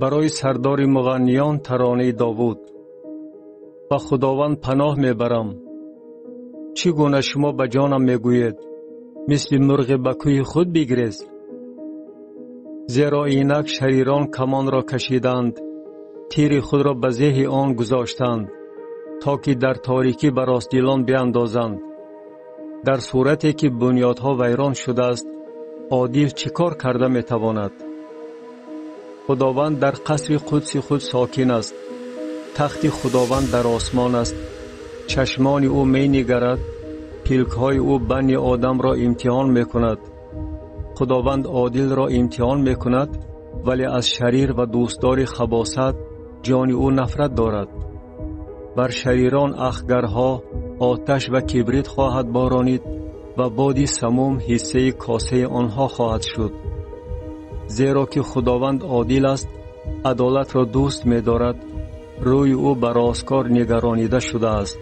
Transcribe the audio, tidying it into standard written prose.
Барои сардори муғанниён таронаи Довуд. Ба Худованд паноҳ мебарам. Чӣ гуна шумо ба ҷонам мегӯед, мисли мурғе ба кӯҳи худ бигрез? Зеро инак шарирон камонро кашиданд, тири худро ба зеҳи он гузоштанд, то ки дар торикӣ ба ростдилон биандозанд. Дар сурате ки бунёдҳо вайрон шудааст, одил чӣ кор карда метавонад? Худованд дар қасри қудси худ сокин аст. Тахти Худованд дар осмон аст. Чашмони ӯ менигарад, пилкҳои ӯ бани одамро имтиҳон мекунад. Худованд одилро имтиҳон мекунад, вале аз шарир ва дӯстдори хабосат ҷони ӯ нафрат дорад. Бар шарирон ахгарҳо, оташ ва кибрит хоҳад боронид ва боди самум ҳиссаи косаи онҳо хоҳад шуд. Зеро ки Худованд одил аст, адолатро дӯст медорад, рӯи ӯ ба росткор нигаронида шудааст.